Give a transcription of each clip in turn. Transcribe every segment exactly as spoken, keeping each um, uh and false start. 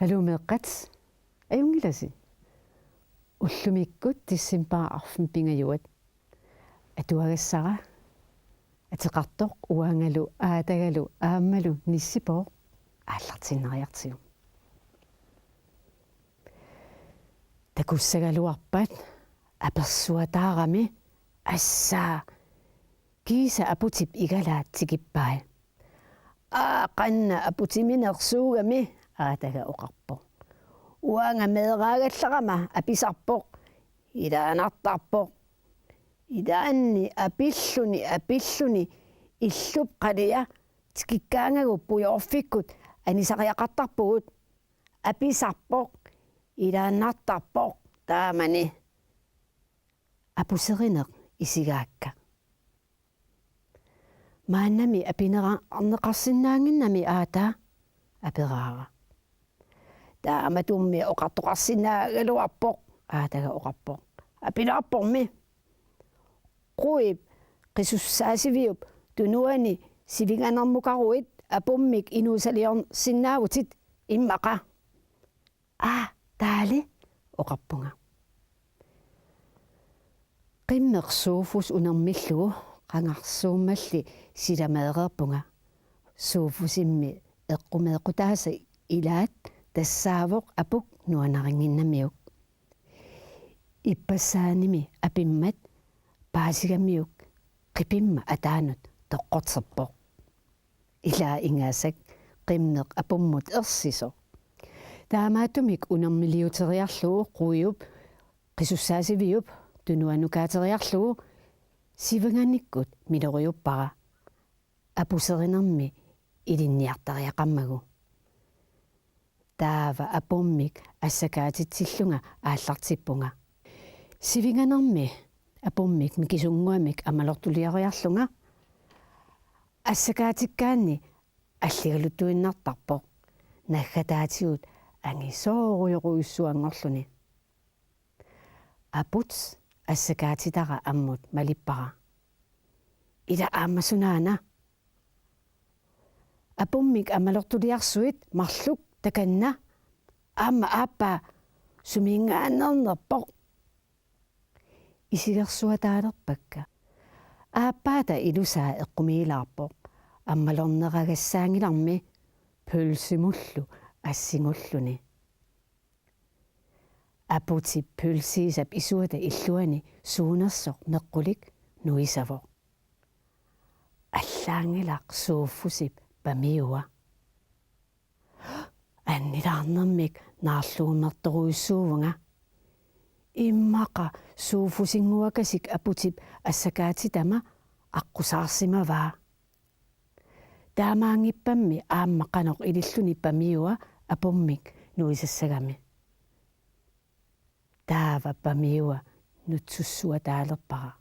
Aluu meeqqat, ajunngilasi? Ullumikkut decembarip arfineq-pingajuat atuagassara ateqartoq uangalu aatagalu aammalu Nissipooq aallartiinnariartigu. Takussagaluarpat apersuataarami: Assaa, kiisa aputip igalaat tikippai. Aa, qanna aputiminersuugami, aataga oqarpoq. Uanga meeraagallarama apisarpoq. Ilaannartarpoq. Ilaanni apilluni apilluni illup qalia tikikkaangagu pujoorfikkut anisariaqartarpugut. Apisarpoq. Ilaannartarpoq taamani. Apuserineq isigaakka. Maannami apineqarsinnaannginnami, aataa? aperaara. Taamatummi oqartoqarsinnaagaluarpoq, aataga oqarpoq. Apilaarpormi. Quip qisussaasiviup tunuani sivinganermukaruit apummik inuusaliorsinnaavutit immaqa. Aa, taali, oqarpunga. Qimmeq Sofus unermillugu qangarsuummalli silameereerpunga. Sofusimmi eqqumeeqqutaasa ilaat tassaavoq apuk nuannarinnginnamiuk. Ippassaanimi apimmat paasigamiuk qipimma ataanut toqqorterpoq. Ilaa ingasak qimmeq apummut ersisoq. Taamaattumik unermiliuteriarlugu quiup qisussaasiviup tunuanukaateriarlugu sivinganikkut miloriuppara apuserinermi ilinniartariaqarmagu. Taava apummik assakaatitsillunga aallartippunga. Sivinganermi apummik mikisunnguamik ammalortulioriarlunga assakaatikkaanni alligaluttuinnartarpoq, naggataatigut angisoorujorujussuanngorluni. Aput assakaatitara ammut malippara. Ila aamma sunaana? Apummik ammalortuliarsuit marluk takanna. Aamma aappaa suminngaanneernerpoq. Isigersuataalerpakka. Aappaata ilusaa eqqumiilaarpoq ammalorneragassaanngilarmi pølsimullu assingulluni. Aputip pølsiisap isuata illuani suunersoq meqqulik nuisavoq. Allaanngilaq Sofusip pamiua. Annilaarnermik naarluummertorujussuuvunga. Immaqa Sofusinnguakasik aputip assakaatitama aqqusaarsimavaa. Taamaanngippammi aamma qanoq ililluni pamiua apummik nuisassagami. Taava pamiua nutsussuataalerpara.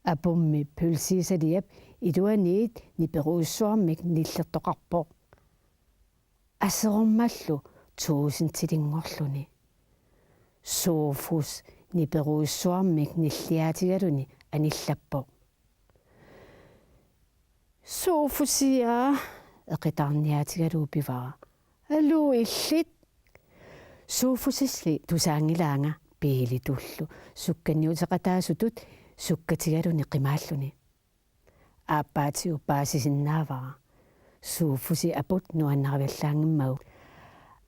Apummi pølsiisaliap iluaniit niperujussuarmik nillertoqarpoq. Aserormallu tuusintilinngorluni. Sofus niperujussuarmik nilliaatigaluni anillappoq. Sofusia, eqitaarniaatigalugu pivara. Aluu illit. Sofusilli tusaanngilaanga biilitullu sukkanniuteqataasutut sukkatigaluni qimaalluni. Aappaatigut paasisinnaavara. Sofusi aput nuannarivallaanngimmagu.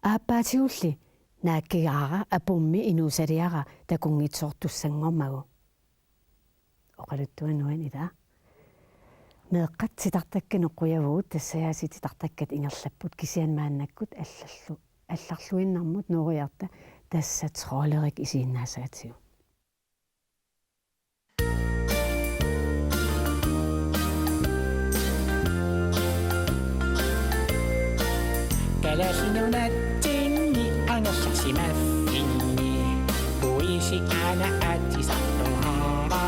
Aappaatigulli naakkigaara apummi inuusaliara takunngitsoortussanngormagu. Oqaluttuaq nuann' ilaa. Meeqqat titartakkanut qujavugut, tassaasiit titartakkat ingerlapput, kisianni maannakkut allallu-, allarluinnarmut nuuriarta tassa Trolderik isiginnaassaatigut. Kalaallit Nunatsinni angerlarsimaffinni puisi aana aatsisartuaara.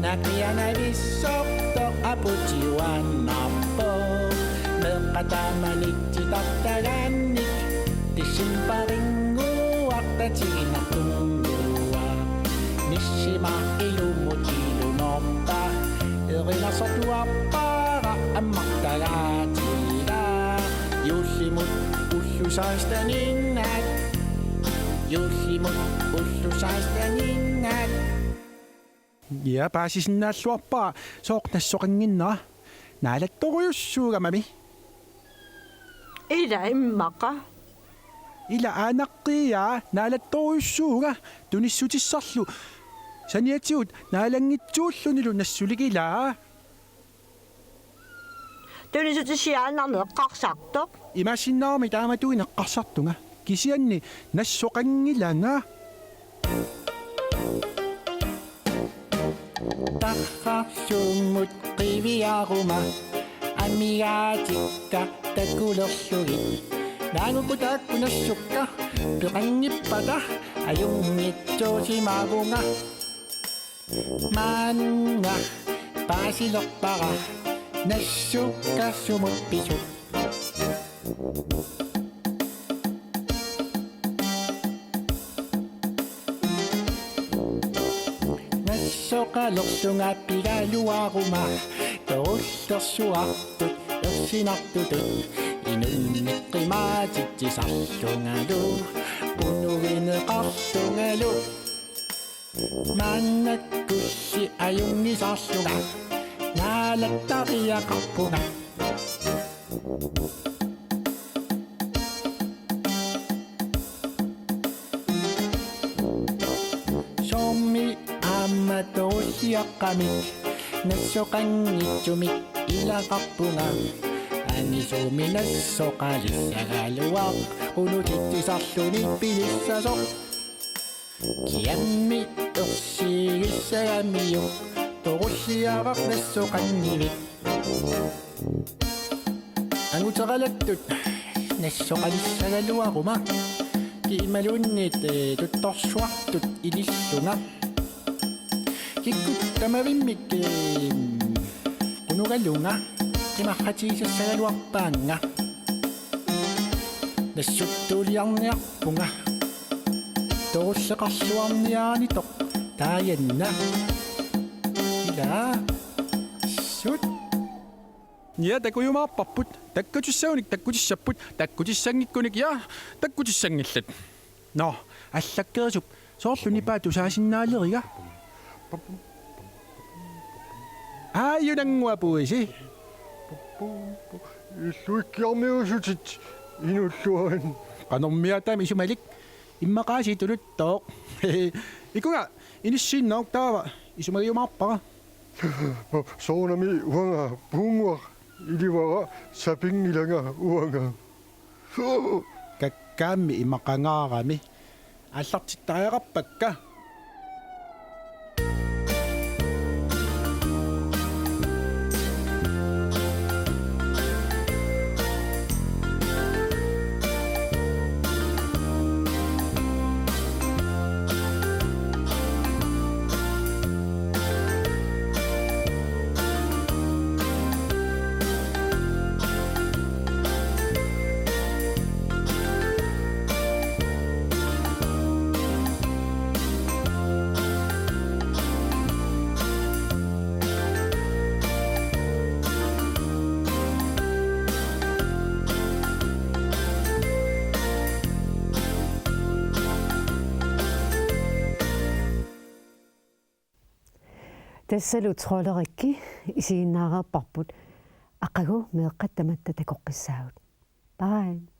Napianavissortoq aputiuaannarpoq. Meeqqat taamani titartagaannik decembarinnguaq tatiginartunnguaq. Nissima ilumut ilumoorpa. Erinarsortuarpara ammartagaatiga. Juullimut ullu Ullusaastaniinnaat. Juullimut ullusaastaniinnaat. Ja, paasisinnaalluarpara sooq nassoqannginnera. Naalattorujussuugamami. Ila immaqa. Ila aanaqqia, naalattorujussuuga tunissutissarlu. Saniatigut naalanngitsuullunilu nassulik ilaa. Tunissutisiaannarneq eqqarsartoq. Imaassinnaagami taamatuinnaq eqqarsartunga. Kisianni nassoqanngilanga. Tarrarsuummut qiviaruma amigaatikka takulerlugit. Naagukku taakku nassukka peqanngippata ajunngitsuusimaavunga. Maanna paasilerpara nassukka sumut pisut. Nassoqalerlunga pigaluaruma torullersuartut ersinartutut. Inunnik qimaatitsisarlungalu qunugineqarlungalu. Maannakkulli ajunngisarlunga naalattariaqarpunga. Soormi aamma torulliaqqamik nassoqanngitsumik ilaqarpunga. Angisuumik nassoqalissagaluaq qunutitsisarluni pilissasoq. Kiammi ersigissagamiuk torulliaraq nassoqanngivik. Anguteralattut nassoqalissagaluaruma. Ki imaluunniit, eh, tuttorsuartut ilillunga. Kikkut tamavimmik, eh, qunugalunga qimarratigisassagaluarpaannga. Nassuttuuliarniarpunga. Torulleqarluarniaranitoq taajanna. Ilaa. Sut. Ja, takujumaarparput. Takkutissagunik takkutissapput. Takkutissanngikkunik, ja, takkutissanngillat. Nå, allakkerisup. Soorlu nipaa tusaasinnaaleriga? Aajunannguapuisi. Illuikkiarniusutit inulluan. Qanormiaataami isumalik. Immaqaasiit tuluttooq. Ikunga inissiinnaq taava isumagiumaarpara. Soorunami uanga puunnguaq ilivara sapinngilanga uanga. Kakkaammi imaqangaarami. Aallartittariaqarpakka. Tassalu Trolderik isiginnaareerparput, aqagu meeqqat tamatta takoqqissaagut. Bye.